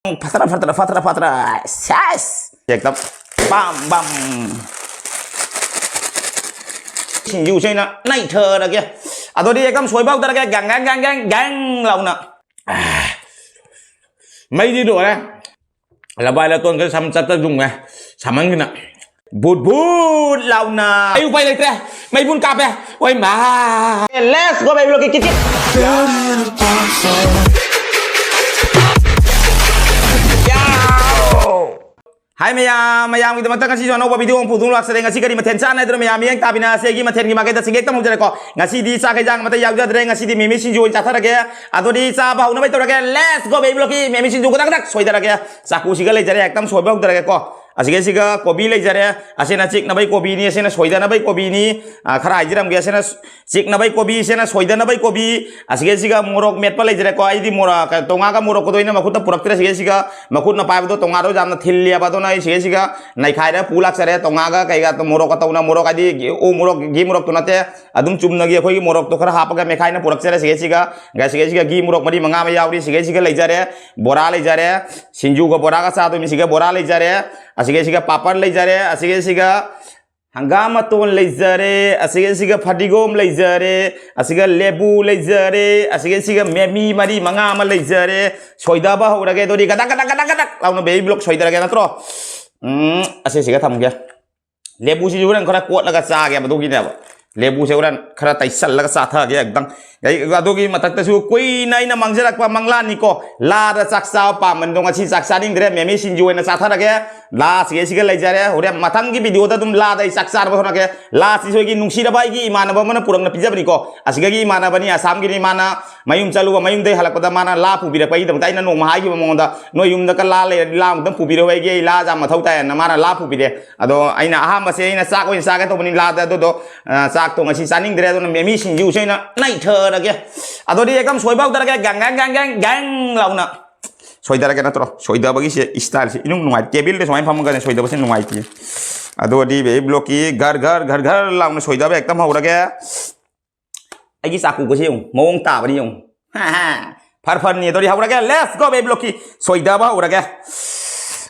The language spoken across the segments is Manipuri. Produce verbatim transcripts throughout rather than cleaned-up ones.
ꯐꯠꯇ꯭ꯔ ꯐꯠꯇ꯭ꯔ ꯐꯠꯇ꯭ꯔ ꯐꯠꯇ꯭ꯔ ꯁꯦꯁ ꯍꯦꯛꯇ ꯕꯥꯝ ꯕꯥꯝ ꯁꯤꯡꯖꯨꯁꯦ ꯑꯩꯅ ꯅꯩꯊꯔꯒꯦ꯫ ꯑꯗꯨꯗꯤ ꯑꯦꯀꯝ ꯁꯣꯏꯕ ꯍꯧꯗꯔꯒꯦ꯫ ꯒꯦꯡ ꯒꯦꯡ ꯒꯦꯡ ꯒꯦꯡ ꯒꯦꯡ ꯂꯥꯎꯅ꯫ ꯃꯩꯗꯤ ꯂꯣꯏꯔꯦ꯫ ꯂꯕꯥꯏ ꯂꯇꯣꯟꯒ ꯁꯝ ꯆꯠꯇ ꯌꯨꯡꯉꯦ꯫ ꯁꯥꯃꯟꯒꯤꯅ ꯕꯨꯠ ꯕꯨꯠ ꯂꯥꯎꯅ꯫ ꯑꯩ ꯎꯄꯥꯏ ꯂꯩꯇ꯭ꯔꯦ꯫ ꯃꯩꯕꯨꯟ ꯀꯥꯞꯄꯦ꯫ ꯍꯣꯏ ꯃꯥ꯫ Let's go, baby, look at it. ꯌꯥꯎ! ꯍꯥꯏ ꯃꯌꯥꯝ, ꯃꯌꯥꯝꯒꯤꯗꯃꯛꯇ ꯉꯁꯤꯁꯨ ꯑꯅꯧꯕ ꯚꯤꯗꯤꯑꯣ ꯑꯃ ꯄꯨꯊꯣꯛ ꯂꯥꯛꯆꯔꯦ꯫ ꯉꯁꯤ ꯀꯔꯤ ꯃꯊꯦꯜ ꯆꯥꯟꯅꯗ꯭ꯔꯣ ꯃꯌꯥꯝ? ꯃꯤꯠꯌꯦꯡ ꯇꯥꯕꯤꯅ ꯑꯁꯤ ꯑꯩꯒꯤ ꯃꯊꯦꯜꯒꯤ ꯃꯥꯏꯀꯩꯗ ꯁꯤꯡꯒꯦꯛꯇ ꯍꯧꯖꯔꯦꯀꯣ꯫ ꯉꯁꯤꯗꯤ ꯆꯥꯛ ꯍꯩꯖꯥꯡ ꯑꯃꯠꯇ ꯌꯥꯎꯖꯗ꯭ꯔꯦ꯫ ꯉꯁꯤꯗꯤ ꯃꯤꯃꯤ ꯁꯤꯡꯖꯨ ꯑꯣꯏꯅ ꯆꯥꯊꯔꯒꯦ꯫ ꯑꯗꯨꯗꯤ ꯆꯥꯕ ꯍꯧꯅꯕ ꯇꯧꯔꯒꯦ꯫ Let's go, baby, look at ꯃꯤꯃꯤ ꯁꯤꯡꯖꯨ ꯒꯗꯛ ꯒꯗꯛ ꯁꯣꯏꯗꯔꯒꯦ꯫ ꯆꯥꯛꯀꯨꯁꯤꯒ ꯂꯩꯖꯔꯦ, ꯍꯦꯛꯇ ꯁꯣꯏꯕ ꯍꯧꯗꯔꯒꯦꯀꯣ꯫ ꯑꯁꯤꯒꯩꯁꯤꯒ ꯀꯣꯕꯤ ꯂꯩꯖꯔꯦ, ꯑꯁꯤꯅ ꯆꯤꯛꯅꯕꯩ ꯀꯣꯕꯤꯅꯤ, ꯑꯁꯤꯅ ꯁꯣꯏꯗꯅꯕꯩ ꯀꯣꯕꯤꯅꯤ꯫ ꯑ, ꯈꯔ ꯍꯥꯏꯖꯔꯝꯒꯦ, ꯑꯁꯤꯅ ꯆꯤꯛꯅꯕꯩ ꯀꯣꯕꯤ, ꯑꯁꯤꯅ ꯁꯣꯏꯗꯅꯕꯩ ꯀꯣꯕꯤ꯫ ꯑꯁꯤꯒꯩꯁꯤꯒ ꯃꯣꯔꯣꯛ ꯃꯦꯠꯄ ꯂꯩꯖꯔꯦꯀꯣ꯫ ꯑꯩꯗꯤ ꯃꯣꯔꯣꯛ, ꯀ-, ꯇꯣꯉꯥꯒ ꯃꯣꯔꯣꯛꯀꯗꯣ ꯑꯩꯅ ꯃꯈꯨꯠꯇ ꯄꯨꯔꯛꯇ꯭ꯔꯦ꯫ ꯁꯤꯒꯩꯁꯤꯒ ꯃꯈꯨꯠꯅ ꯄꯥꯏꯕꯗꯣ ꯇꯣꯉꯥꯗꯣ ꯌꯥꯝꯅ ꯊꯤꯜꯂꯦꯕ, ꯑꯗꯨꯅ ꯑꯩ ꯁꯤꯒꯩꯁꯤꯒ ꯅꯩꯈꯥꯏꯔ ꯄꯨ ꯂꯥꯛꯆꯔꯦ꯫ ꯇꯣꯉꯥꯒ ꯀꯩꯒ ꯇ-, ꯃꯣꯔꯣꯛꯀ ꯇꯧꯅ ꯃꯣꯔꯣꯛ ꯍꯥꯏꯗꯤ ꯎ ꯃꯣꯔꯣꯛ, ꯘꯤ ꯃꯣꯔꯣꯛꯇꯣ ꯅꯠꯇꯦ꯫ ꯑꯗꯨꯝ ꯆꯨꯝꯅꯒꯤ ꯑꯩꯈꯣꯏꯒꯤ ꯃꯣꯔꯣꯛꯇꯣ ꯈꯔ ꯍꯥꯞꯄꯒ ꯃꯦꯠꯈꯥꯏꯅ ꯄꯨꯔꯛꯆꯔꯦ꯫ ꯁꯤꯒꯩꯁꯤꯒ, ꯁꯤꯒꯩꯁꯤꯒ ꯘꯤ ꯃꯣꯔꯣꯛ ꯃꯔꯤ ꯃꯉꯥ ꯑꯃ ꯌꯥꯎꯔꯤ꯫ ꯁꯤꯒꯩꯁꯤꯒ ꯂꯩꯖꯔꯦ, ꯕꯣꯔꯥ ꯂꯩꯖꯔꯦ, ꯁꯤꯡꯖꯨꯒ ꯕꯣꯔꯥꯒ ꯆꯥꯗꯣꯏꯅꯤ꯫ ꯁꯤꯒ ꯕꯣꯔꯥ ꯂꯩꯖꯔꯦ, ꯑꯁꯤꯒꯩꯁꯤꯒ ꯄꯥꯄꯔ ꯂꯩꯖꯔꯦ, ꯑꯁꯤꯒꯩꯁꯤꯒ ꯍꯪꯒꯥꯝ ꯃꯇꯣꯟ ꯂꯩꯖꯔꯦ, ꯑꯁꯤꯒꯩꯁꯤꯒ ꯐꯗꯤꯒꯣꯝ ꯂꯩꯖꯔꯦ, ꯑꯁꯤꯒ ꯂꯦꯕꯨ ꯂꯩꯖꯔꯦ, ꯑꯁꯤꯒꯩꯁꯤꯒ ꯃꯦꯃꯤ ꯃꯔꯤ ꯃꯉꯥ ꯑꯃ ꯂꯩꯖꯔꯦ꯫ ꯁꯣꯏꯗꯕ ꯍꯧꯔꯒꯦ꯫ ꯑꯗꯨꯗꯤ ꯒꯗꯛ ꯒꯗꯛ ꯒꯗꯛ ꯒꯗꯛ ꯂꯥꯎꯅ baby block ꯁꯣꯏꯗꯔꯒꯦ ꯅꯠꯇ꯭ꯔꯣ? ꯎꯝ, ꯑꯁꯤꯁꯤꯒ ꯊꯝꯒꯦ꯫ ꯂꯦꯕꯨꯁꯤꯁꯨ ꯍꯣꯔꯦꯟ ꯈꯔ ꯀꯣꯠꯂꯒ ꯆꯥꯒꯦꯕ ꯑꯗꯨꯒꯤꯅꯦꯕ꯫ ꯂꯦꯕꯨꯁꯦ ꯍꯣꯔꯦꯟ ꯈꯔ ꯇꯩꯁꯜꯂꯒ ꯆꯥꯊꯒꯦ ꯑꯝꯇꯪ꯫ ꯑꯩ ꯑꯗꯨꯒꯤ ꯃꯊꯛꯇꯁꯨ ꯀꯨꯏꯅ ꯑꯩꯅ ꯃꯥꯡꯖꯔꯛꯄ ꯃꯪꯂꯥꯟꯅꯤꯀꯣ꯫ ꯂꯥꯗ ꯆꯥꯛ ꯆꯥꯕ ꯄꯥꯝꯕꯅꯤꯗꯣ ꯉꯁꯤ ꯆꯥꯛ ꯆꯥꯅꯤꯡꯗ꯭ꯔꯦ, ꯃꯦꯃꯤ ꯁꯤꯡꯖꯨ ꯑꯣꯏꯅ ꯆꯥꯊꯔꯒꯦ꯫ ꯂꯥꯁꯤꯒꯩꯁꯤꯒ ꯂꯩꯖꯔꯦ꯫ ꯍꯣꯔꯦꯟ ꯃꯊꯪꯒꯤ ꯚꯤꯗꯤꯑꯣꯗ ꯑꯗꯨꯝ ꯂꯥꯗ ꯑꯩ ꯆꯥꯛ ꯆꯥꯅꯕ ꯍꯣꯠꯅꯒꯦ꯫ ꯂꯥꯁꯤꯁꯨ ꯑꯩꯒꯤ ꯅꯨꯡꯁꯤꯔꯕ ꯑꯩꯒꯤ ꯏꯃꯥꯟꯅꯕ ꯑꯃꯅ ꯄꯨꯔꯛꯅ ꯄꯤꯖꯕꯅꯤꯀꯣ꯫ ꯑꯁꯤꯗꯒꯤ ꯏꯃꯥꯟꯅꯕꯅꯤ, ꯑꯁꯥꯝꯒꯤꯅꯤ꯫ ꯃꯥꯅ ꯃꯌꯨꯝ ꯆꯠꯂꯨꯕ, ꯃꯌꯨꯝꯗꯒꯤ ꯍꯜꯂꯛꯄꯗ ꯃꯥꯅ ꯂꯥ ꯄꯨꯕꯤꯔꯛꯄꯒꯤꯗꯃꯛꯇ ꯑꯩꯅ ꯅꯣꯡꯃ ꯍꯥꯏꯈꯤꯕ ꯃꯉꯣꯟꯗ, "ꯅꯣꯏ ꯌꯨꯝꯗꯒ ꯂꯥ ꯂꯩꯔꯗꯤ ꯂꯥ ꯑꯃꯨꯛꯇꯪ ꯄꯨꯕꯤꯔꯛꯑꯣ, ꯑꯩꯒꯤ ꯑꯩ ꯂꯥ ꯌꯥꯝ ꯃꯊꯧ ꯇꯥꯏ" ꯍꯥꯏꯅ ꯃꯥꯅ ꯂꯥ ꯄꯨꯕꯤꯔꯦ꯫ ꯑꯗꯣ ꯑꯩꯅ ꯑꯍꯥꯟꯕꯁꯦ ꯑꯩꯅ ꯆꯥꯛ ꯑꯣꯏꯅ ꯆꯥꯒꯦ ꯇꯧꯕꯅꯤ ꯂꯥꯗ, ꯑꯗꯨꯗꯣ, ꯑ, ꯆꯥꯛꯇꯣ ꯉꯁꯤ ꯆꯥꯅꯤꯡꯗ꯭ꯔꯦ, ꯑꯗꯨꯅ ꯃꯦꯃꯤ ꯁꯤꯡꯖꯨꯁꯦ ꯑꯣꯏꯅ ꯅꯩꯊꯔꯒꯦ꯫ ꯑꯗꯨꯗꯤ ꯑꯦꯀꯝ ꯁꯣꯏꯕ ꯍꯧꯗꯔꯒꯦ, ꯒꯦꯡ ꯒꯦꯡ ꯒꯦꯡ ꯒꯦꯡ ꯒꯦꯡ ꯂꯥꯎꯅ꯫ ꯁꯣꯏꯗꯔꯒꯦ ꯅꯠꯇ꯭ꯔꯣ? ꯁꯣꯏꯗꯕꯒꯤꯁꯦ ꯏꯁꯇꯥꯏꯜꯁꯦ ꯏꯅꯨꯡ ꯅꯨꯡꯉꯥꯏ꯫ ꯇꯦꯕꯜꯗ ꯁꯨꯃꯥꯏꯅ ꯐꯝꯃꯒꯅꯦ ꯁꯣꯏꯗꯕꯁꯦ ꯅꯨꯡꯉꯥꯏꯇꯦ꯫ ꯑꯗꯨꯒꯗꯤ baby blockꯀꯤ ꯘꯔ ꯘꯔ ꯘꯔ ꯘꯔ ꯂꯥꯎꯅ ꯁꯣꯏꯗꯕ ꯍꯦꯛꯇ ꯍꯧꯔꯒꯦ꯫ ꯑꯩꯒꯤ ꯆꯥꯛꯀꯨꯒꯁꯦ ꯌꯦꯡꯉꯨ, ꯃꯑꯣꯡ ꯇꯥꯕꯅꯤ ꯌꯦꯡꯉꯨ꯫ ꯍꯥ, ꯍꯥ꯫ ꯐꯔ ꯐꯔꯅꯤ ꯑꯗꯨꯗꯤ ꯍꯧꯔꯒꯦ꯫ Let's go, baby ꯂꯣꯛꯀꯤ꯫ ꯁꯣꯏꯗꯕ ꯍꯧꯔꯒꯦ꯫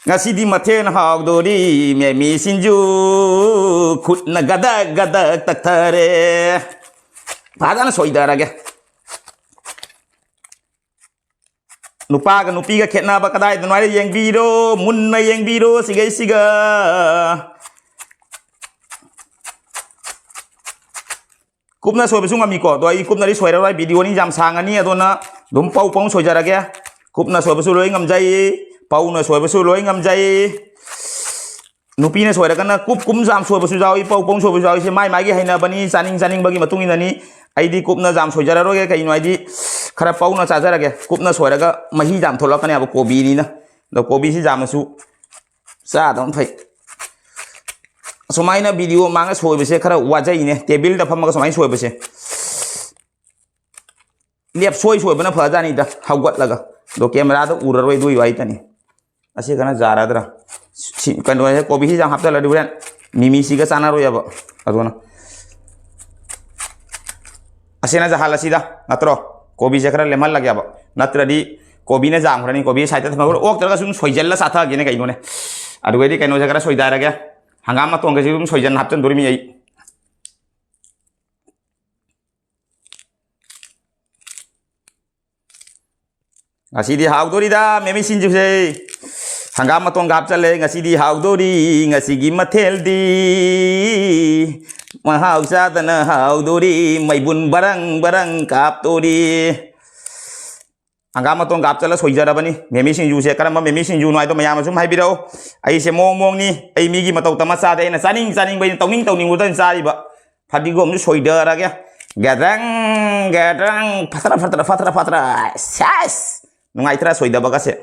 ꯉꯁꯤꯗꯤ ꯃꯊꯦꯜ ꯍꯥꯎꯗꯣꯔꯤ ꯃꯦꯃꯤ ꯁꯤꯡꯖꯨ꯫ ꯈꯨꯠꯅ ꯒꯗꯛ ꯒꯗꯛ ꯇꯛꯊꯔꯦ꯫ ꯐꯖꯅ ꯁꯣꯏꯗꯔꯒꯦ꯫ ꯅꯨꯄꯥꯒ ꯅꯨꯄꯤꯒ ꯈꯦꯠꯅꯕ ꯀꯗꯥꯏꯗꯅꯣ ꯍꯥꯏꯔ ꯌꯦꯡꯕꯤꯔꯣ, ꯃꯨꯟꯅ ꯌꯦꯡꯕꯤꯔꯣ ꯁꯤꯒꯩꯁꯤꯒ꯫ ꯀꯨꯞꯅ ꯁꯣꯏꯕꯁꯨ ꯉꯝꯃꯤꯀꯣ, ꯑꯗꯣ ꯑꯩ ꯀꯨꯞꯅꯗꯤ ꯁꯣꯏꯔꯔꯣꯏ, video ꯅꯤ ꯌꯥꯝ ꯁꯥꯡꯉꯅꯤ꯫ ꯑꯗꯨꯅ ꯑꯗꯨꯝ ꯄꯧ ꯄꯧ ꯁꯣꯏꯖꯔꯒꯦ꯫ ꯀꯨꯞꯅ ꯁꯣꯏꯕꯁꯨ ꯂꯣꯏ ꯉꯝꯖꯩ, ꯄꯧꯅ ꯁꯣꯏꯕꯁꯨ ꯂꯣꯏ ꯉꯝꯖꯩ꯫ ꯅꯨꯄꯤꯅ ꯁꯣꯏꯔꯒꯅ ꯀꯨꯞ ꯀꯨꯝ ꯖꯥꯝ ꯁꯣꯏꯕꯁꯨ ꯌꯥꯎꯏ, ꯄꯧ ꯄꯧ ꯁꯣꯏꯕꯁꯨ ꯌꯥꯎꯏ꯫ ꯁꯤ ꯃꯥꯏ ꯃꯥꯏꯒꯤ ꯍꯩꯅꯕꯅꯤ, ꯆꯥꯅꯤꯡ ꯆꯥꯅꯤꯡꯕꯒꯤ ꯃꯇꯨꯡ ꯏꯟꯅꯅꯤ꯫ ꯑꯩꯗꯤ ꯀꯨꯞꯅ ꯖꯥꯝ ꯁꯣꯏꯖꯔꯔꯣꯏꯒꯦ, ꯀꯩꯒꯤꯅꯣ ꯍꯥꯏꯗꯤ ꯈꯔ ꯄꯧꯅ ꯆꯥꯖꯔꯒꯦ꯫ ꯀꯨꯞꯅ ꯁꯣꯏꯔꯒ ꯃꯍꯤ ꯖꯥꯝ ꯊꯣꯛꯂꯛꯀꯅꯦꯕ, ꯀꯣꯕꯤꯅꯤꯅ꯫ ꯑꯗꯣ ꯀꯣꯕꯤꯁꯤ ꯖꯥꯝꯅꯁꯨ ꯆꯥꯗꯕꯅ ꯐꯩ꯫ ꯑꯁꯨꯃꯥꯏꯅ video ꯃꯥꯡꯉ ꯁꯣꯏꯕꯁꯦ ꯈꯔ ꯋꯥꯖꯩꯅꯦ, ꯇꯦꯕꯜꯗ ꯐꯝꯃꯒ ꯁꯨꯃꯥꯏꯅ ꯁꯣꯏꯕꯁꯦ꯫ ꯂꯦꯞ ꯁꯣꯏ ꯁꯣꯏꯕꯅ ꯐꯖꯥꯅꯤꯗ, ꯍꯧꯒꯠꯂꯒ꯫ ꯑꯗꯣ camera ꯗ ꯎꯔꯔꯣꯏ, ꯑꯗꯨꯒꯤ ꯋꯥꯔꯤꯇꯅꯤ꯫ ꯑꯁꯤ ꯀꯩꯅꯣ ꯖꯥꯔꯗ꯭ꯔꯥ? ꯁꯤ, ꯀꯩꯅꯣꯁꯦ, ꯀꯣꯕꯤꯁꯤ ꯌꯥꯝ ꯍꯥꯞꯆꯜꯂꯗꯤ ꯍꯣꯔꯦꯟ ꯃꯤꯃꯤꯁꯤꯒ ꯆꯥꯟꯅꯔꯣꯏꯕ꯫ ꯑꯗꯨꯅ ꯑꯁꯤꯅ ꯖꯍꯥꯜ ꯑꯁꯤꯗ ꯅꯠꯇ꯭ꯔꯣ? ꯀꯣꯕꯤꯁꯦ ꯈꯔ ꯂꯦꯝꯍꯜꯂꯒꯦꯕ, ꯅꯠꯇ꯭ꯔꯗꯤ ꯀꯣꯕꯤꯅ ꯖꯥꯝꯈ꯭ꯔꯅꯤ꯫ ꯀꯣꯕꯤ side ꯇ ꯊꯝꯃꯒ ꯑꯣꯛꯇ꯭ꯔꯒ ꯁꯨꯝ ꯁꯣꯏꯖꯜꯂ ꯆꯥꯊꯒꯦꯅꯦ ꯀꯩꯅꯣꯅꯦ꯫ ꯑꯗꯨꯒꯩꯗꯤ ꯀꯩꯅꯣꯁꯦ ꯈꯔ ꯁꯣꯏꯗꯥꯏꯔꯒꯦ꯫ ꯍꯪꯒꯥꯝ ꯃꯇꯣꯟꯒꯁꯦ ꯑꯗꯨꯝ ꯁꯣꯏꯖꯟ ꯍꯥꯞꯆꯤꯟꯗꯣꯔꯤꯃꯤ ꯑꯩ꯫ ꯉꯁꯤꯗꯤ ꯍꯥꯎꯗꯣꯔꯤꯗ ꯃꯦꯃꯤ ꯁꯤꯡꯖꯨꯁꯦ꯫ ꯍꯪꯒꯥꯝ ꯃꯇꯣꯟꯒ ꯍꯥꯞꯆꯜꯂꯦ꯫ ꯉꯁꯤꯗꯤ ꯍꯥꯎꯗꯣꯔꯤ, ꯉꯁꯤꯒꯤ ꯃꯊꯦꯜꯗꯤ꯫ ꯃꯍꯥꯎ ꯆꯥꯗꯅ ꯍꯥꯎꯗꯣꯔꯤ, ꯃꯩꯕꯨꯟ ꯕꯔꯪ ꯕꯔꯪ ꯀꯥꯞꯇꯣꯔꯤ꯫ ꯍꯪꯒꯥꯝ ꯃꯇꯣꯟꯒ ꯍꯥꯞꯆꯜꯂ ꯁꯣꯏꯖꯔꯕꯅꯤ꯫ ꯃꯦꯃꯤ ꯁꯤꯡꯖꯨꯁꯦ ꯀꯔꯝꯕ ꯃꯦꯃꯤ ꯁꯤꯡꯖꯨꯅꯣ ꯍꯥꯏꯗꯣ ꯃꯌꯥꯝꯅ ꯁꯨꯝ ꯍꯥꯏꯕꯤꯔꯛꯑꯣ꯫ ꯑꯩꯁꯦ ꯃꯑꯣꯡ ꯃꯑꯣꯡꯅꯤ꯫ ꯑꯩ ꯃꯤꯒꯤ ꯃꯇꯧ ꯇꯝꯃ ꯆꯥꯗꯦ꯫ ꯑꯩꯅ ꯆꯥꯅꯤꯡ ꯆꯥꯅꯤꯡꯕ, ꯑꯩꯅ ꯇꯧꯅꯤꯡ ꯇꯧꯅꯤꯡꯕꯗ ꯑꯩꯅ ꯆꯥꯔꯤꯕ꯫ ꯐꯗꯤꯒꯣꯝꯁꯨ ꯁꯣꯏꯗꯔꯒꯦ꯫ ꯒꯦꯗ꯭ꯔꯪ, ꯒꯦꯗ꯭ꯔꯪ, ꯐꯠꯇ꯭ꯔ, ꯐꯠꯇ꯭ꯔ, ꯐꯠꯇ꯭ꯔ, ꯐꯠꯇ꯭ꯔ꯫ ꯁꯦꯁ! ꯅꯨꯡꯉꯥꯏꯇ꯭ꯔꯥ ꯁꯣꯏꯗꯕꯒꯁꯦ?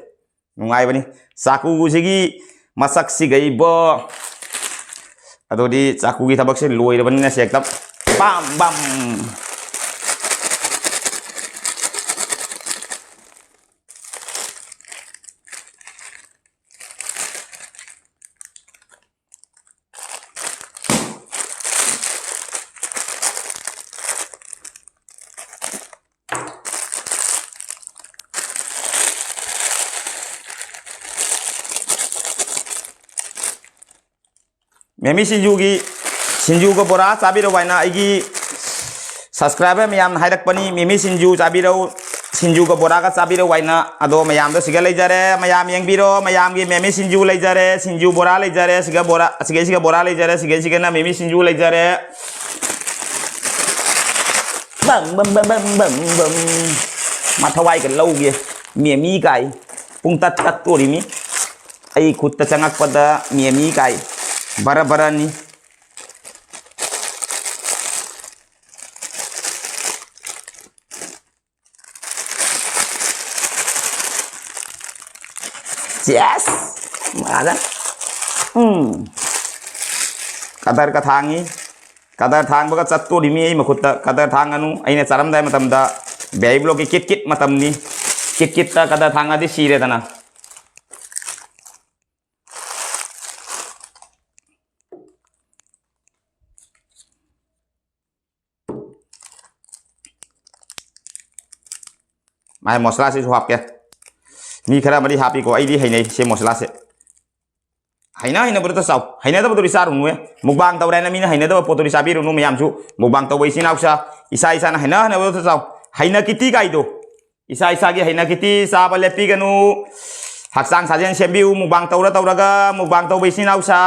ꯅꯨꯡꯉꯥꯏꯕꯅꯤ꯫ ꯆꯥꯛꯀꯨꯁꯤꯒꯤ ꯃꯁꯛꯁꯤꯒ ꯏꯕꯣ꯫ ꯑꯗꯨꯗꯤ ꯆꯥꯛꯀꯨꯒꯤ ꯊꯕꯛꯁꯦ ꯂꯣꯏꯔꯕꯅꯤꯅ ꯁꯤ ꯍꯦꯛꯇ ꯕꯥꯝ, ꯕꯥꯝ꯫ ꯃꯦꯃꯤ ꯁꯤꯡꯖꯨꯒꯤ, ꯁꯤꯡꯖꯨꯒ ꯕꯣꯔꯥ ꯆꯥꯕꯤꯔꯧ ꯍꯥꯏꯅ ꯑꯩꯒꯤ subscriber ꯃꯌꯥꯝꯅ ꯍꯥꯏꯔꯛꯄꯅꯤ, "ꯃꯦꯃꯤ ꯁꯤꯡꯖꯨ ꯆꯥꯕꯤꯔꯧ, ꯁꯤꯡꯖꯨꯒ ꯕꯣꯔꯥꯒ ꯆꯥꯕꯤꯔꯧ" ꯍꯥꯏꯅ꯫ ꯑꯗꯣ ꯃꯌꯥꯝꯗꯣ ꯁꯤꯒ ꯂꯩꯖꯔꯦ, ꯃꯌꯥꯝ ꯌꯦꯡꯕꯤꯔꯣ, ꯃꯌꯥꯝꯒꯤ ꯃꯦꯃꯤ ꯁꯤꯡꯖꯨ ꯂꯩꯖꯔꯦ, ꯁꯤꯡꯖꯨ ꯕꯣꯔꯥ ꯂꯩꯖꯔꯦ, ꯁꯤꯒ ꯕꯣꯔꯥ, ꯁꯤꯒꯩꯁꯤꯒ ꯕꯣꯔꯥ ꯂꯩꯖꯔꯦ, ꯁꯤꯒꯩꯁꯤꯒꯅ ꯃꯦꯃꯤ ꯁꯤꯡꯖꯨ ꯂꯩꯖꯔꯦ꯫ ꯕꯝ, ꯕꯝ, ꯕꯝ, ꯕꯝ, ꯕꯝ, ꯕꯝ꯫ ꯃꯊꯋꯥꯏꯒ ꯂꯧꯒꯦ꯫ ꯃꯦꯃꯤ ꯀꯥꯏ꯫ ꯄꯨꯡ ꯇꯠ ꯇꯠꯇꯣꯔꯤꯃꯤ꯫ ꯑꯩ ꯈꯨꯠꯇ ꯆꯪꯉꯛꯄꯗ ꯃꯦꯃꯤ ꯀꯥꯏ꯫ ꯕꯔ ꯕꯔꯅꯤ꯫ ꯆꯦꯁ! ꯃꯥꯗ꯫ ꯎꯝ꯫ ꯀꯗꯔꯒ ꯊꯥꯡꯉꯤ꯫ ꯀꯗꯔ ꯊꯥꯡꯕꯒ ꯆꯠꯇꯣꯔꯤꯃꯤ ꯑꯩ ꯃꯈꯨꯠꯇ꯫ ꯀꯗꯔ ꯊꯥꯡꯒꯅꯨ꯫ ꯑꯩꯅ ꯆꯥꯔꯝꯗꯥꯏ ꯃꯇꯝꯗ ꯕꯦꯕꯤ ꯕ꯭ꯂꯣꯛꯀꯤ ꯀꯤꯠ ꯀꯤꯠ ꯃꯇꯝꯅꯤ꯫ ꯀꯤꯠ ꯀꯤꯠꯇ ꯀꯗꯔ ꯊꯥꯡꯉꯗꯤ ꯁꯤꯔꯦꯗꯅ꯫ ꯃꯥꯏ ꯃꯁꯂꯥꯁꯤꯁꯨ ꯍꯥꯞꯀꯦ꯫ ꯃꯤ ꯈꯔ ꯑꯃꯗꯤ ꯍꯥꯞꯄꯤꯀꯣ, ꯑꯩꯗꯤ ꯍꯩꯅꯩ ꯁꯤ ꯃꯁꯂꯥꯁꯦ꯫ ꯍꯩꯅ ꯍꯩꯅꯕꯗꯨꯗ ꯆꯥꯎ, ꯍꯩꯅꯗꯕꯗꯨꯗꯤ ꯆꯥꯔꯨꯅꯨꯍꯦ꯫ ꯃꯨꯛꯕꯥꯡ ꯇꯧꯔꯦꯅ ꯃꯤꯅ ꯍꯩꯅꯗꯕ ꯄꯣꯠꯇꯨꯗꯤ ꯆꯥꯕꯤꯔꯨꯅꯨ ꯃꯌꯥꯝꯁꯨ꯫ ꯃꯨꯛꯕꯥꯡ ꯇꯧꯕ ꯏꯆꯤꯟ ꯏꯅꯥꯎꯁꯥ, ꯏꯁꯥ ꯏꯁꯥꯅ ꯍꯩꯅ ꯍꯩꯅꯕꯗꯨꯗ ꯆꯥꯎ꯫ ꯍꯩꯅ ꯀꯤꯇꯤ ꯀꯥꯏꯗꯣ, ꯏꯁꯥ ꯏꯁꯥꯒꯤ ꯍꯩꯅ ꯀꯤꯇꯤ ꯆꯥꯕ ꯂꯦꯞꯄꯤꯒꯅꯨ꯫ ꯍꯛꯆꯥꯡ ꯁꯥꯖꯦꯜ ꯁꯦꯝꯕꯤꯌꯨ ꯃꯨꯛꯕꯥꯡ ꯇꯧꯔ ꯇꯧꯔꯒ꯫ ꯃꯨꯛꯕꯥꯡ ꯇꯧꯕ ꯏꯆꯤꯟ ꯏꯅꯥꯎꯁꯥ,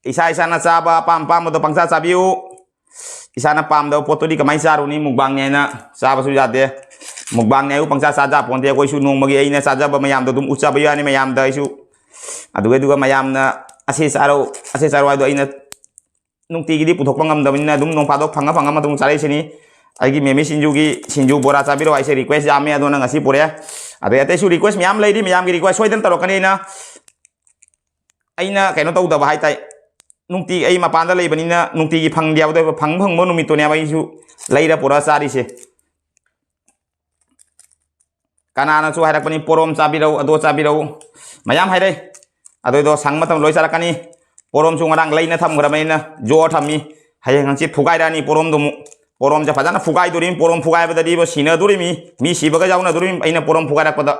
ꯏꯁꯥ ꯏꯁꯥꯅ ꯆꯥꯕ ꯑꯄꯥꯝ ꯑꯄꯥꯝꯕꯗꯣ ꯄꯪꯆꯥ ꯆꯥꯕꯤꯌꯨ꯫ ꯏꯁꯥꯅ ꯄꯥꯝꯗꯕ ꯄꯣꯠꯇꯨꯗꯤ ꯀꯃꯥꯏꯅ ꯆꯥꯔꯨꯅꯤ? ꯃꯨꯛꯕꯥꯡꯅꯦ ꯍꯥꯏꯅ ꯆꯥꯕꯁꯨ ꯌꯥꯗꯦ꯫ ꯃꯨꯛꯕꯥꯡꯅꯦ ꯍꯥꯏꯕꯨ ꯄꯪꯆꯥ ꯆꯥꯖ ꯄꯣꯟꯇꯦ꯫ ꯑꯩꯈꯣꯏꯁꯨ ꯅꯣꯡꯃꯒꯤ ꯑꯩꯅ ꯆꯥꯖꯕ ꯃꯌꯥꯝꯗꯣ ꯑꯗꯨꯝ ꯎꯠꯆꯕ ꯌꯥꯅꯤ ꯃꯌꯥꯝꯗ꯫ ꯑꯩꯁꯨ ꯑꯗꯨꯒ, ꯑꯗꯨꯒ ꯃꯌꯥꯝꯅ "ꯑꯁꯤ ꯆꯥꯔꯣ, ꯑꯁꯤ ꯆꯥꯔꯣ" ꯍꯥꯏꯗꯣ ꯑꯩꯅ ꯅꯨꯡꯇꯤꯒꯤꯗꯤ ꯄꯨꯊꯣꯛꯄ ꯉꯝꯗꯕꯅꯤꯅ ꯑꯗꯨꯝ ꯅꯣꯡ ꯐꯥꯗꯣꯛ ꯐꯪꯉ ꯐꯪꯉ ꯃꯇꯨꯡ ꯆꯥꯔꯛꯏꯁꯤꯅꯤ꯫ ꯑꯩꯒꯤ ꯃꯦꯃꯤ ꯁꯤꯡꯖꯨꯒꯤ, ꯁꯤꯡꯖꯨ ꯕꯣꯔꯥ ꯆꯥꯕꯤꯔꯣ ꯍꯥꯏꯁꯦ request ꯌꯥꯝꯃꯦ, ꯑꯗꯨꯅ ꯉꯁꯤ ꯄꯨꯔꯛꯑꯦ꯫ ꯑꯗꯩ ꯑꯇꯩꯁꯨ request ꯃꯌꯥꯝ ꯂꯩꯔꯤ, ꯃꯌꯥꯝꯒꯤ request ꯁꯣꯏꯗꯅ ꯇꯧꯔꯛꯀꯅꯤ꯫ ꯑꯩꯅ, ꯑꯩꯅ ꯀꯩꯅꯣ ꯇꯧꯗꯕ ꯍꯥꯏꯇꯥꯏ, ꯅꯨꯡꯇꯤ ꯑꯩ ꯃꯄꯥꯟꯗ ꯂꯩꯕꯅꯤꯅ ꯅꯨꯡꯇꯤꯒꯤ ꯐꯪꯗꯦ ꯍꯥꯏꯕꯗꯣ, ꯐꯪ ꯐꯪꯕ ꯅꯨꯃꯤꯠꯇꯨꯅꯦꯕ ꯑꯩꯁꯨ ꯂꯩꯔ ꯄꯨꯔꯛꯑ ꯆꯥꯔꯤꯁꯦ꯫ ꯀꯅꯥꯅꯁꯨ ꯍꯥꯏꯔꯛꯄꯅꯤ, "ꯄꯣꯔꯣꯝ ꯆꯥꯕꯤꯔꯧ, ꯑꯗꯣ ꯆꯥꯕꯤꯔꯧ", ꯃꯌꯥꯝ ꯍꯥꯏꯔꯛꯏ꯫ ꯑꯗꯨꯏꯗꯣ ꯁꯪ ꯃꯇꯝ ꯂꯣꯏ ꯆꯥꯔꯛꯀꯅꯤ꯫ ꯄꯣꯔꯣꯝꯁꯨ ꯉꯔꯥꯡ ꯂꯩꯅ ꯊꯝꯈ꯭ꯔꯕꯅꯤꯅ ꯖꯣꯔ ꯊꯝꯃꯤ꯫ ꯍꯌꯦꯡ ꯍꯪꯆꯤꯠ ꯐꯨꯒꯥꯏꯔꯛꯑꯅꯤ ꯄꯣꯔꯣꯝꯗꯨ ꯑꯃꯨꯛ꯫ ꯄꯣꯔꯣꯝꯁꯦ ꯐꯖꯅ ꯐꯨꯒꯥꯏꯗꯣꯔꯤꯃꯤ꯫ ꯄꯣꯔꯣꯝ ꯐꯨꯒꯥꯏꯕꯗꯗꯤ ꯏꯕꯣ ꯁꯤꯅꯗꯣꯔꯤꯃꯤ꯫ ꯃꯤ ꯁꯤꯕꯒ ꯌꯥꯎꯅꯗꯣꯔꯤꯃꯤ ꯑꯩꯅ ꯄꯣꯔꯣꯝ ꯐꯨꯒꯥꯏꯔꯛꯄꯗ꯫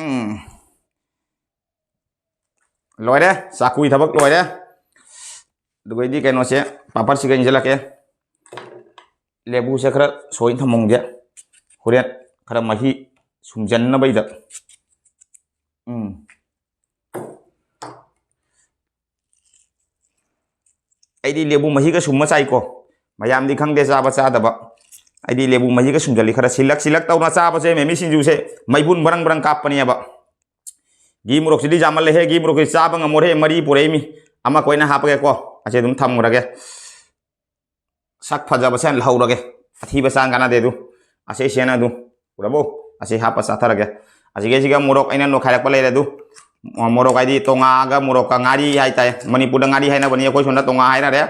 ꯎꯝ꯫ ꯂꯣꯏꯔꯦ, ꯆꯥꯛꯀꯨꯒꯤ ꯊꯕꯛ ꯂꯣꯏꯔꯦ꯫ ꯑꯗꯨꯒꯩꯗꯤ ꯀꯩꯅꯣꯁꯦ, ꯄꯥꯄꯔꯁꯤꯒ ꯏꯟꯁꯤꯜꯂꯛꯀꯦ꯫ ꯂꯦꯕꯨꯁꯦ ꯈꯔ ꯁꯣꯏꯅ ꯊꯝꯃꯝꯒꯦ, ꯍꯣꯔꯦꯟ ꯈꯔ ꯃꯍꯤ ꯁꯨꯝꯖꯟꯅꯕꯩꯗ꯫ ꯎꯝ꯫ ꯑꯩꯗꯤ ꯂꯦꯕꯨ ꯃꯍꯤꯒ ꯁꯨꯝꯃ ꯆꯥꯏꯀꯣ꯫ ꯃꯌꯥꯝꯗꯤ ꯈꯪꯗꯦ ꯆꯥꯕ ꯆꯥꯗꯕ꯫ ꯑꯩꯗꯤ ꯂꯦꯕꯨ ꯃꯍꯤꯒ ꯁꯨꯝꯖꯜꯂꯤ꯫ ꯈꯔ ꯁꯤꯜꯂꯛ ꯁꯤꯜꯂꯛ ꯇꯧꯅ ꯆꯥꯕꯁꯦ ꯃꯦꯃꯤ ꯁꯤꯡꯖꯨꯁꯦ ꯃꯩꯕꯨꯟ ꯕ꯭ꯔꯪ ꯕ꯭ꯔꯪ ꯀꯥꯞꯄꯅꯦꯕ꯫ ꯘꯤ ꯃꯣꯔꯣꯛꯁꯤꯗꯤ ꯌꯥꯝꯃꯜꯂꯦꯍꯦ, ꯘꯤ ꯃꯣꯔꯣꯛꯁꯤ ꯆꯥꯕ ꯉꯝꯃꯣꯏꯍꯦ, ꯃꯔꯤ ꯄꯨꯔꯛꯏꯃꯤ꯫ ꯑꯃ ꯀꯣꯏꯅ ꯍꯥꯞꯄꯒꯦꯀꯣ, ꯑꯁꯤ ꯑꯗꯨꯝ ꯊꯝꯈ꯭ꯔꯒꯦ꯫ ꯁꯛ ꯐꯖꯕꯁꯦ ꯍꯥꯟꯅ ꯂꯧꯍꯧꯔꯒꯦ, ꯑꯊꯤꯕ ꯆꯥꯡ ꯀꯥꯟꯅꯗꯦ ꯑꯗꯨ꯫ ꯑꯁꯤ ꯁꯦꯅ ꯑꯗꯨ ꯎꯔꯕꯣ? ꯑꯁꯤ ꯍꯥꯞꯄ ꯆꯥꯊꯔꯒꯦ꯫ ꯑꯁꯤꯒꯤꯁꯤꯒ ꯃꯣꯔꯣꯛ ꯑꯩꯅ ꯅꯣꯏꯈꯥꯏꯔꯛꯄ ꯂꯩꯔꯦ ꯑꯗꯨ꯫ ꯃꯣꯔꯣꯛ ꯍꯥꯏꯗꯤ ꯇꯣꯉꯥꯒ ꯃꯣꯔꯣꯛꯀ ꯉꯥꯔꯤ ꯍꯥꯏꯇꯥꯔꯦ, ꯃꯅꯤꯄꯨꯔꯗ ꯉꯥꯔꯤ ꯍꯥꯏꯅꯕꯅꯤ, ꯑꯩꯈꯣꯏ ꯁꯣꯝꯗ ꯇꯣꯉꯥ ꯍꯥꯏꯅꯔꯦ꯫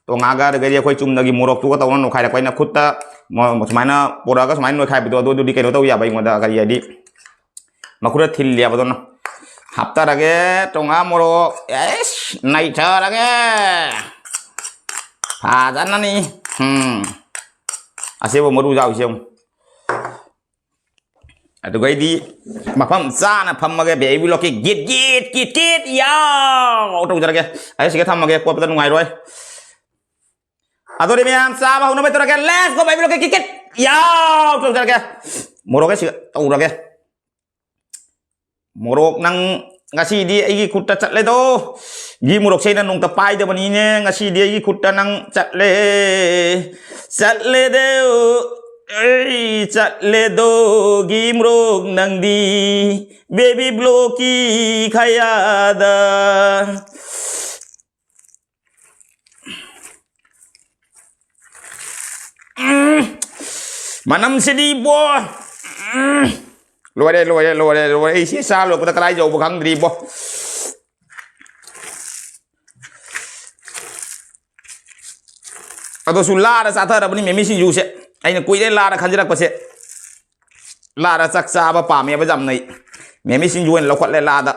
ꯇꯣꯉꯥꯒ ꯑꯗꯨꯗꯒꯤꯗꯤ ꯑꯩꯈꯣꯏ ꯆꯨꯝꯅꯒꯤ ꯃꯣꯔꯣꯛꯇꯨꯒ ꯇꯧꯔꯒ ꯅꯣꯏꯈꯥꯏꯔꯛꯄ, ꯑꯩꯅ ꯈꯨꯠꯇ ꯃꯣ-, ꯁꯨꯃꯥꯏꯅ ꯄꯨꯔꯛꯑꯒ ꯁꯨꯃꯥꯏꯅ ꯅꯣꯏꯈꯥꯏꯕꯗꯣ, ꯑꯗꯨ ꯑꯗꯨꯗꯤ ꯀꯩꯅꯣ ꯇꯧ ꯌꯥꯕ ꯑꯩꯉꯣꯟꯗ ꯀꯔꯤ ꯍꯥꯏꯗꯤ ꯃꯈꯨꯔ ꯊꯤꯜꯂꯦꯕ ꯑꯗꯨꯅ꯫ ꯍꯥꯞꯇꯔꯒꯦ ꯇꯣꯉꯥ ꯃꯣꯔꯣꯛ꯫ ꯑꯦꯁ, ꯅꯩꯊꯔꯒꯦ꯫ ꯐꯖꯅꯅꯤ꯫ ꯎꯝ꯫ ꯑꯁꯤꯕꯨ ꯃꯔꯨ ꯌꯥꯎꯏꯁꯦ ꯑꯃꯨꯛ꯫ ꯑꯗꯨꯒꯩꯗꯤ ꯃꯐꯝ ꯆꯥꯅ ꯐꯝꯃꯒꯦ, ꯕꯦꯕꯤ ꯕ꯭ꯂꯣꯛꯀꯤ ꯒꯤꯠ ꯒꯤꯠ ꯀꯤꯠ ꯀꯤꯠ ꯌꯥꯎ ꯇꯧꯖꯔꯒꯦ꯫ ꯑꯩ ꯁꯤꯒ ꯊꯝꯃꯒꯦ, ꯀꯣꯠꯄꯗ ꯅꯨꯡꯉꯥꯏꯔꯣꯏ꯫ ꯑꯗꯨꯗꯤ ꯃꯌꯥꯝ ꯆꯥꯕ ꯍꯧꯅꯕ ꯇꯧꯔꯒꯦ꯫ Let's go, ꯕꯦꯕꯤ ꯕ꯭ꯂꯣꯛꯀꯤ ꯀꯤꯠ ꯀꯤꯠ ꯌꯥꯎ ꯇꯧꯖꯔꯒꯦ꯫ ꯃꯣꯔꯣꯛꯀ ꯁꯤꯒ ꯇꯧꯔꯒꯦ꯫ ꯃꯣꯔꯣꯛ ꯅꯪ ꯉꯁꯤꯗꯤ ꯑꯩꯒꯤ ꯈꯨꯠꯇ ꯆꯠꯂꯦꯗꯣ꯫ ꯘꯤ ꯃꯣꯔꯣꯛꯁꯦ ꯑꯩꯅ ꯅꯣꯡꯇ ꯄꯥꯏꯗꯕꯅꯤꯅꯦ, ꯉꯁꯤꯗꯤ ꯑꯩꯒꯤ ꯈꯨꯠꯇ ꯅꯪ ꯆꯠꯂꯦ꯫ ꯆꯠꯂꯦꯗꯣ, ꯑꯩ ꯆꯠꯂꯦꯗꯣ, ꯘꯤ ꯃꯣꯔꯣꯛ ꯅꯪꯗꯤ ꯕꯦꯕꯤ ꯕ꯭ꯂꯣꯛꯀꯤ ꯈꯌꯥꯗ꯫ ꯎꯝ, ꯃꯅꯝꯁꯤꯗꯤ ꯏꯕꯣ꯫ ꯎꯝ, ꯂꯣꯏꯔꯦ, ꯂꯣꯏꯔꯦ, ꯂꯣꯏꯔꯦ, ꯂꯣꯏꯔꯦ꯫ ꯑꯩ ꯁꯤ ꯆꯥ ꯂꯣꯏꯔꯛꯄꯗ ꯀꯗꯥꯏ ꯌꯧꯕ ꯈꯪꯗ꯭ꯔꯤ ꯏꯕꯣ꯫ ꯑꯗꯨꯁꯨ ꯂꯥꯗ ꯆꯥꯊꯔꯕꯅꯤ ꯃꯦꯃꯤ ꯁꯤꯡꯖꯨꯁꯦ꯫ ꯑꯩꯅ ꯀꯨꯏꯔꯦ ꯂꯥꯗ ꯈꯟꯖꯔꯛꯄꯁꯦ꯫ ꯂꯥꯗ ꯆꯥꯛ ꯆꯥꯕ ꯄꯥꯝꯃꯦꯕ ꯌꯥꯝꯅ ꯑꯩ꯫ ꯃꯦꯃꯤ ꯁꯤꯡꯖꯨ ꯑꯣꯏꯅ ꯂꯧꯈꯠꯂꯦ ꯂꯥꯗ꯫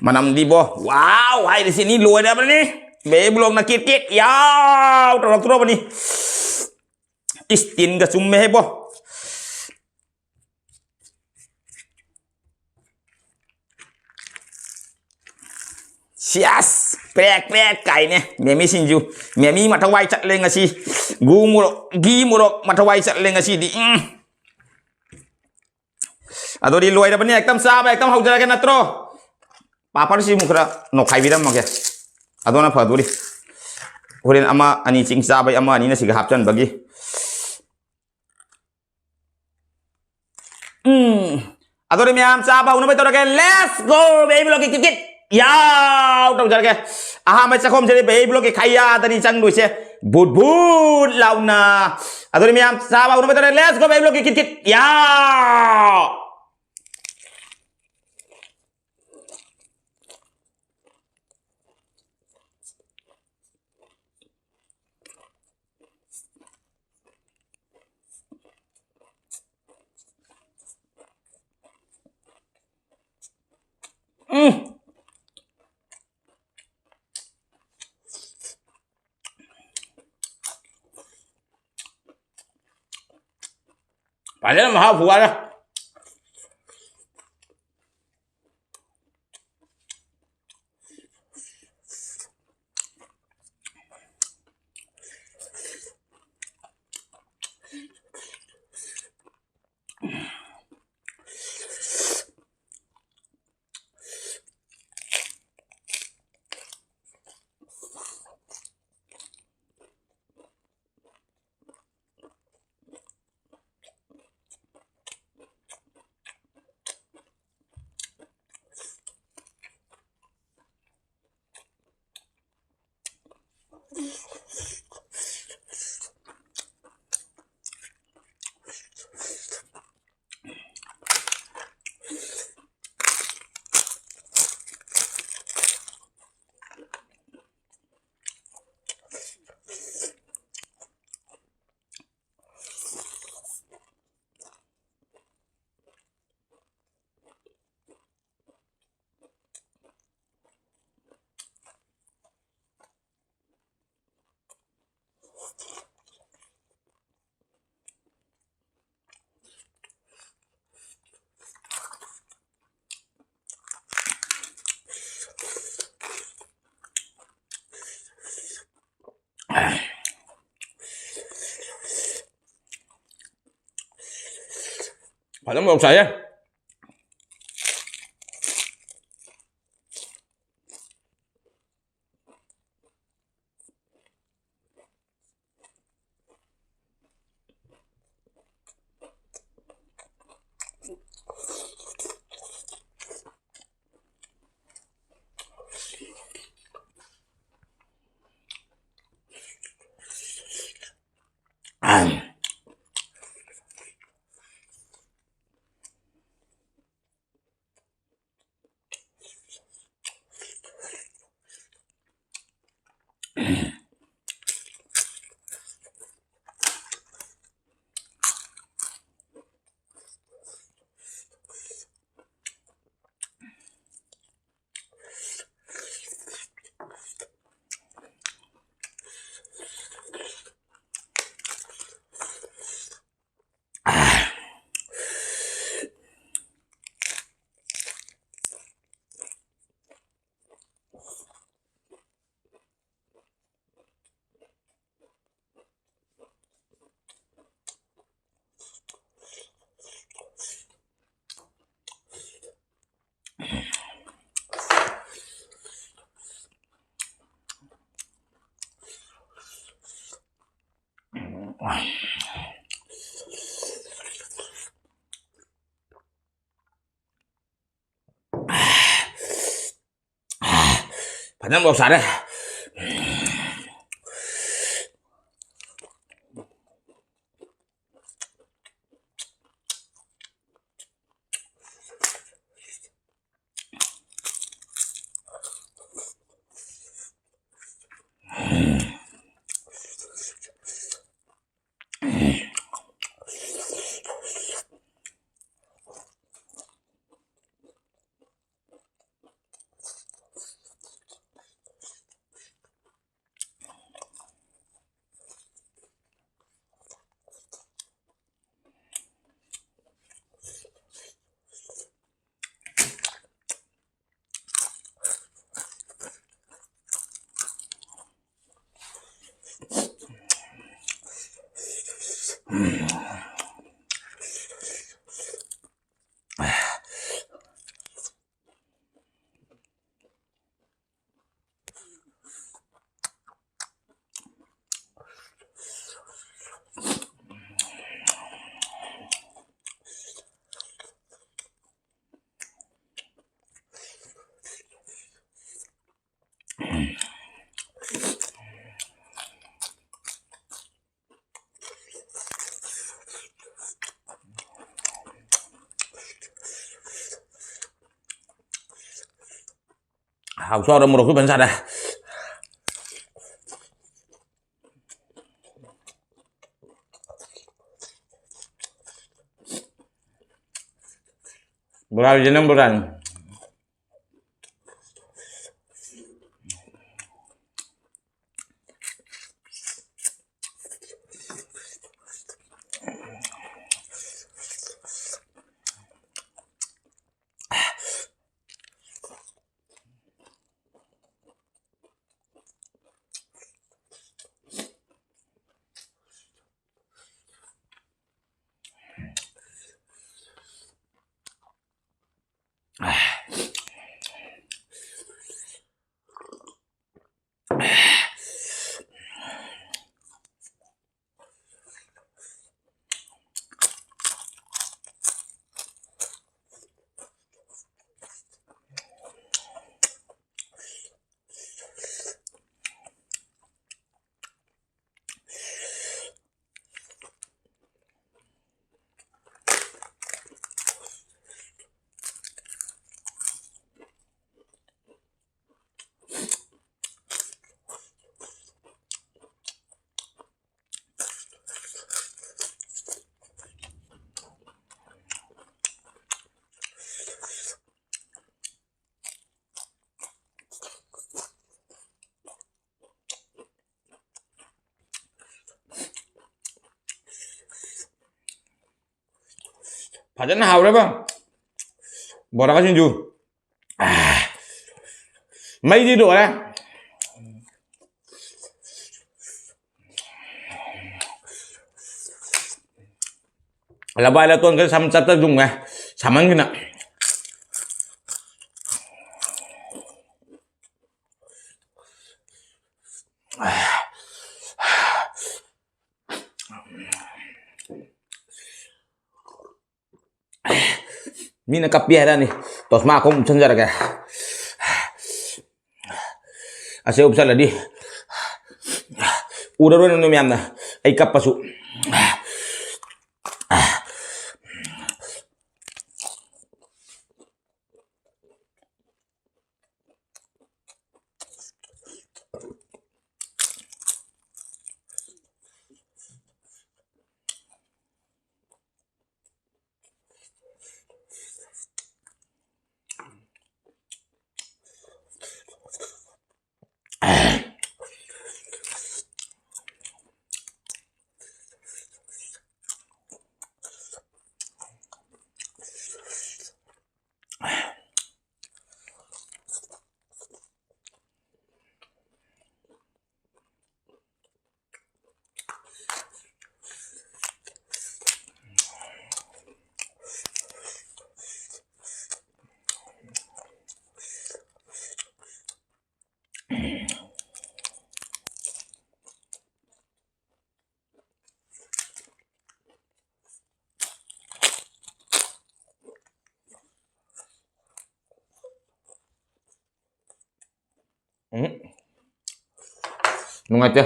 ꯃꯅꯝꯗꯤꯕꯣ, ꯋꯥꯎ ꯍꯥꯏꯔꯤꯁꯤꯅꯤ, ꯂꯣꯏꯔꯕꯅꯤ꯫ ꯕꯦꯕꯤ ꯕ꯭ꯂꯣꯛꯅ ꯀꯤꯠ ꯀꯤꯠ ꯌꯥꯎ ꯇꯧꯔꯛꯇ꯭ꯔꯣꯕꯅꯤ꯫ ꯏꯁ, ꯇꯤꯟꯒ ꯆꯨꯝꯃꯦꯍꯦꯕꯣ꯫ ꯁꯤꯌꯥꯁ! ꯄ꯭ꯔꯦꯛ ꯄ꯭ꯔꯦꯛ ꯀꯥꯏꯅꯦ꯫ ꯃꯦꯃꯤ ꯁꯤꯡꯖꯨ꯫ ꯃꯦꯃꯤ ꯃꯊꯧꯋꯥꯏ ꯆꯠꯂꯦ ꯉꯁꯤ꯫ ꯒꯨ ꯃꯣꯔꯣꯛ, ꯘꯤ ꯃꯣꯔꯣꯛ ꯃꯊꯧꯋꯥꯏ ꯆꯠꯂꯦ ꯉꯁꯤꯗꯤ꯫ ꯎꯝ꯫ ꯑꯗꯨꯗꯤ ꯂꯣꯏꯔꯕꯅꯤ, ꯍꯦꯛꯇ ꯆꯥꯕ ꯍꯦꯛꯇ ꯍꯧꯖꯔꯒꯦ ꯅꯠꯇ꯭ꯔꯣ? ꯄꯥꯄꯔꯁꯤ ꯑꯃꯨꯛ ꯈꯔ ꯅꯣꯛꯈꯥꯏꯕꯤꯔꯝꯃꯒꯦ꯫ ꯑꯗꯨꯅ ꯐꯗꯣꯔꯤ꯫ ꯍꯣꯔꯦꯟ ꯑꯃ ꯑꯅꯤ ꯆꯤꯡ ꯆꯥꯕꯩ ꯑꯃ ꯑꯅꯤꯅ ꯁꯤꯒ ꯍꯥꯞꯆꯟꯕꯒꯤ꯫ ꯎꯝ꯫ ꯑꯗꯨꯗꯤ ꯃꯌꯥꯝ ꯆꯥꯕ ꯍꯧꯅꯕ ꯇꯧꯔꯒꯦ꯫ Let's go, baby ꯂꯣꯀꯤ ꯀꯤꯠ ꯀꯤꯠ꯫ ꯌꯥꯎ! ꯇꯧꯖꯔꯒꯦ꯫ ꯑꯍꯥꯟꯕ ꯆꯥꯛꯈꯣꯝꯁꯤꯗꯤ baby ꯂꯣꯀꯤ ꯈꯌꯥꯗꯅꯤ ꯆꯪꯗꯣꯏꯁꯦ꯫ ꯕꯨꯠ ꯕꯨꯠ ꯂꯥꯎꯅ꯫ ꯑꯗꯨꯗꯤ ꯃꯌꯥꯝ ꯆꯥꯕ ꯍꯧꯅꯕ ꯇꯧꯔꯒꯦ꯫ Let's go, baby ꯂꯣꯀꯤ ꯀꯤꯠ ꯀꯤꯠ꯫ ꯌꯥꯎ! ꯎꯝ꯫ ꯐꯖꯅ ꯃꯍꯥꯎ ꯐꯨꯒꯠꯂꯦ꯫ ꯐꯖꯅ ꯃꯣꯔꯣꯛ ꯁꯥꯏꯌꯦ꯫ ꯐꯖꯅ ꯃꯣꯔꯣꯛ ꯁꯥꯔꯦ꯫ ꯍꯥꯎꯁꯨ ꯍꯥꯎꯔꯦ, ꯃꯣꯔꯣꯛꯁꯨ ꯐꯖꯅ ꯁꯥꯔꯦ꯫ ꯕꯣꯔꯥꯁꯦ ꯅꯪ ꯕꯣꯔꯥꯅꯤ꯫ ꯐꯖꯅ ꯍꯥꯎꯔꯦꯕ ꯕꯣꯔꯥ ꯁꯤꯡꯖꯨ꯫ ꯃꯩꯗꯤ ꯂꯣꯏꯔꯦ꯫ ꯂꯕꯥꯏ ꯂꯇꯣꯟ ꯈꯔ ꯁꯝ ꯆꯠꯇ ꯌꯨꯡꯉꯦ ꯁꯥꯃꯟꯒꯤꯅ꯫ ꯃꯤꯅ ꯀꯞꯄꯤ ꯍꯥꯏꯔꯛꯑꯅꯤ꯫ ꯇꯣꯁꯃꯥ ꯈꯣꯡ ꯎꯞꯁꯟꯖꯔꯒꯦ꯫ ꯑꯁꯤ ꯎꯞꯁꯜꯂꯗꯤ ꯎꯔꯔꯣꯏ ꯅꯣꯏ ꯃꯌꯥꯝꯅ ꯑꯩ ꯀꯞꯄꯁꯨ꯫ ꯅꯨꯡꯉꯥꯏꯇꯦ꯫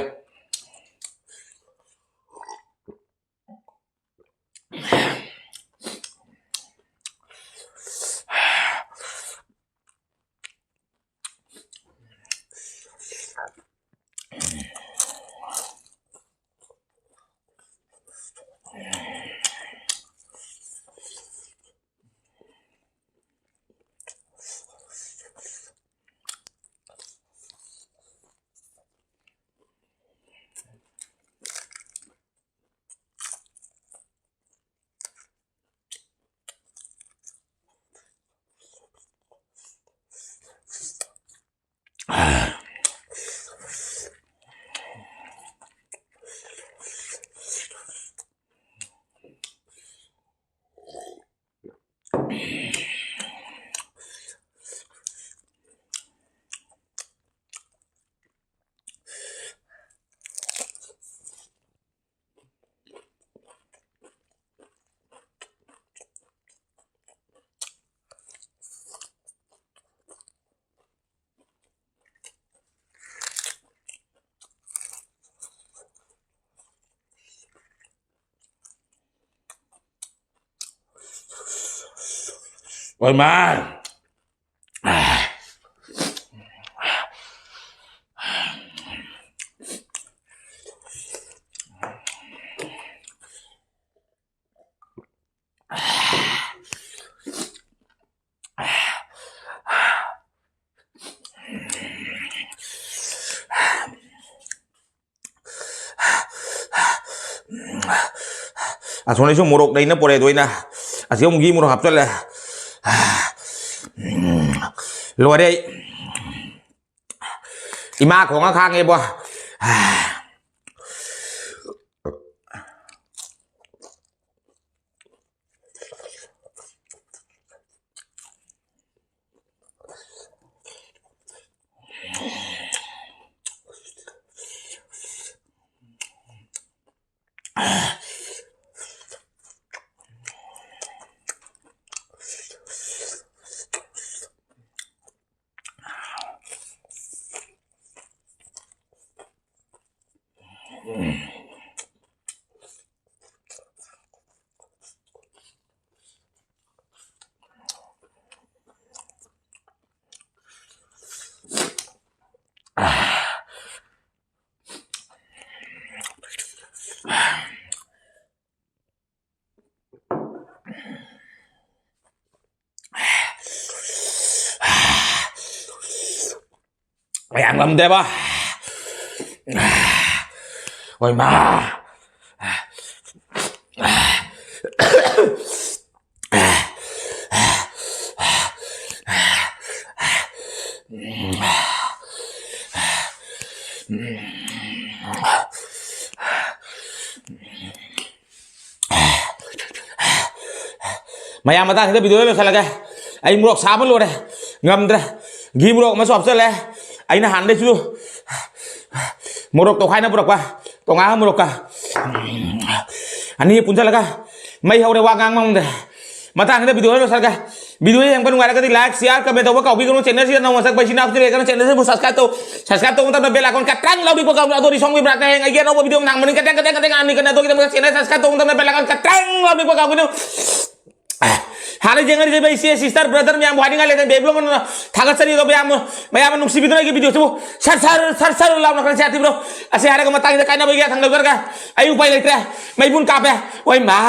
ꯍꯣꯏ ꯃꯥ꯫ ꯑꯁꯣꯝꯗꯩꯁꯨ ꯃꯣꯔꯣꯛ ꯂꯩꯅ ꯄꯨꯔꯛꯑꯦ, ꯑꯗꯣ ꯑꯩꯅ ꯑꯁꯤ ꯑꯃꯨꯛ ꯘꯤ ꯃꯣꯔꯣꯛ ꯍꯥꯞꯆꯜꯂꯦ꯫ ꯂꯣꯏꯔꯦ ꯑꯩ꯫ ꯏꯃꯥ ꯈꯣꯡꯉ ꯈꯥꯡꯉꯦꯕꯣ꯫ ꯃꯌꯥꯝ ꯉꯝꯗꯦꯕ꯫ ꯍꯣꯏ ꯃꯥ꯫ ꯃꯌꯥꯝ, ꯃꯇꯥꯡꯁꯤꯗ video ꯂꯣꯏꯁꯤꯜꯂꯒꯦ꯫ ꯑꯩ ꯃꯣꯔꯣꯛ ꯁꯥꯕ ꯂꯣꯏꯔꯦ, ꯉꯝꯗ꯭ꯔꯦ꯫ ꯘꯤ ꯃꯣꯔꯣꯛ ꯑꯃꯁꯨ ꯍꯥꯞꯆꯜꯂꯦ꯫ ꯑꯩꯅ ꯍꯥꯟꯅꯗꯩꯁꯨ ꯃꯣꯔꯣꯛ ꯇꯣꯈꯥꯏꯅ ꯄꯨꯔꯛꯄ, ꯇꯣꯉꯥꯟꯕ ꯃꯣꯔꯣꯛꯀ ꯑꯅꯤ ꯄꯨꯟꯁꯤꯜꯂꯒ ꯃꯩ ꯍꯧꯔꯦ, ꯋꯥ ꯉꯥꯡꯕ ꯉꯝꯗ꯭ꯔꯦ꯫ ꯃꯇꯥꯡꯁꯤꯗ video ꯂꯣꯏꯁꯤꯜꯂꯒꯦ꯫ Video ꯌꯦꯡꯕ ꯅꯨꯡꯉꯥꯏꯔꯒꯗꯤ like, share, comment ꯇꯧꯕ ꯀꯥꯎꯕꯤꯒꯅꯨ꯫ Channel ꯁꯤꯗ ꯅꯧꯅ ꯆꯪꯕ ꯏꯆꯤꯟ ꯏꯅꯥꯎꯁꯨ ꯂꯩꯔꯒꯅ channel ꯁꯤꯕꯨ subscribe ꯇꯧ꯫ Subscribe ꯇꯧꯕ ꯃꯇꯝꯗ bell icon ꯀꯇ꯭ꯔꯪ ꯂꯥꯎꯕꯤꯕ ꯀꯥꯎꯕꯤꯒꯅꯨ꯫ ꯑꯗꯣ ꯔꯤꯁꯣꯡꯒꯤ ꯃꯅꯥꯛꯇ ꯍꯌꯦꯡ ꯑꯩꯒꯤ ꯑꯅꯧꯕ video ꯅꯍꯥꯟ ꯃꯅꯤꯡ ꯀꯇ꯭ꯔꯪ ꯀꯇ꯭ꯔꯪ ꯀꯇ꯭ꯔꯪ ꯑꯅꯤ ꯀꯟꯅ ꯑꯗꯨꯒꯤꯗꯃꯛꯇ channel subscribe ꯇꯧꯕ ꯃꯇꯝꯗ bell icon ꯀꯇ꯭ꯔꯪ ꯂꯥꯎꯕꯤꯕ ꯀꯥꯎꯕꯤꯒꯅꯨ꯫ ꯍꯥꯟꯅ ꯌꯦꯡꯉꯔꯤꯕ ꯏꯆꯦ, sister, brother ꯃꯌꯥꯝꯕꯨ ꯍꯥꯏꯅꯤꯡꯉꯥꯏ ꯂꯩꯇꯅ ꯕꯦꯕ꯭ꯂꯣꯡ ꯊꯥꯒꯠꯆꯔꯤ꯫ ꯑꯗꯣ ꯃꯌꯥꯝ, ꯃꯌꯥꯝꯅ ꯅꯨꯡꯁꯤꯕꯤꯗꯨꯅ ꯑꯩꯒꯤ video ꯁꯤꯕꯨ ꯁꯔ ꯁꯔ ꯁꯔ ꯁꯔ ꯂꯥꯎꯅ ꯈꯔ share ꯇꯧꯕꯤꯔꯣ꯫ ꯑꯁꯤ ꯍꯥꯏꯔꯒ ꯃꯇꯥꯡꯁꯤꯗ ꯀꯥꯏꯅꯕꯒꯤ ꯌꯥꯊꯪ ꯂꯧꯖꯔꯒ ꯑꯩ ꯎꯄꯥꯏ ꯂꯩꯇ꯭ꯔꯦ꯫ ꯃꯩꯕꯨꯟ ꯀꯥꯞꯄꯦ꯫ ꯍꯣꯏ ꯃꯥ꯫